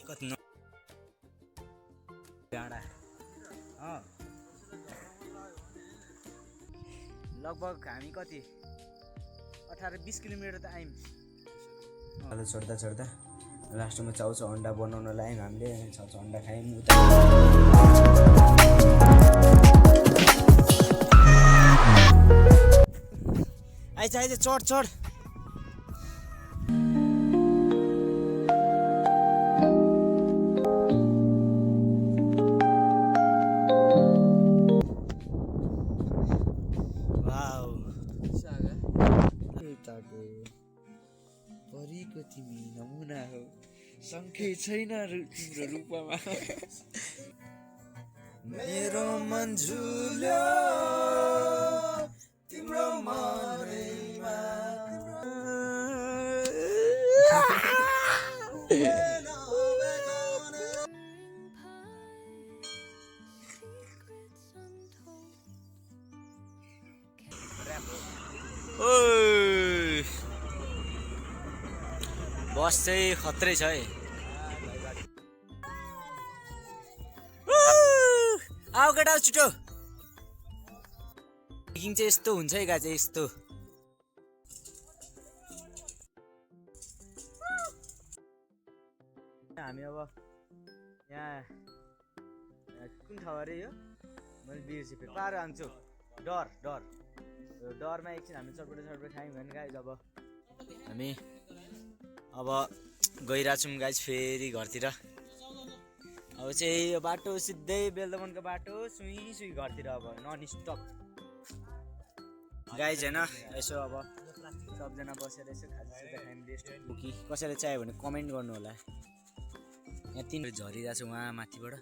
कति डाँडा लगभग हामी कति 18-20 किलोमिटर त आयौँ। आलु चढ्दा चढ्दा लास्टमा चाउचाउ अन्डा बनाउन लाग्यौँ हामीले। चाउचाउ अन्डा खायौँ। आइज आइज चढ चढ। परीको तिमी नमुना हो, शङ्कै छैन तिम्रो रूपमा। मेरो मन झुल्यो तिम्रो मनैमा। बस चाहिँ खत्रै छ है। आऊ केटा छिटो। ट्रेकिङ चाहिँ यस्तो हुन्छ है गा चाहिँ यस्तो। हामी अब यहाँ कुन ठाउँ अरे यो मैले बिर्सेँ फेरि पारो हान्छु। डरमा एकछिन हामी चटपटे खायौँ भने गाइज अब हामी अब गइरहेछौँ गाइज फेरि घरतिर। अब चाहिँ यो बाटो सिधै बेलदमनको बाटो सुई घरतिर अब नन स्टप गाइज होइन। यसो अब सबजना बसेर यसो खाजा खायौँ रेस्ट कि कसैले चाहियो भने कमेन्ट गर्नु होला। यहाँ 3 झरिरहेछ उहाँ माथिबाट।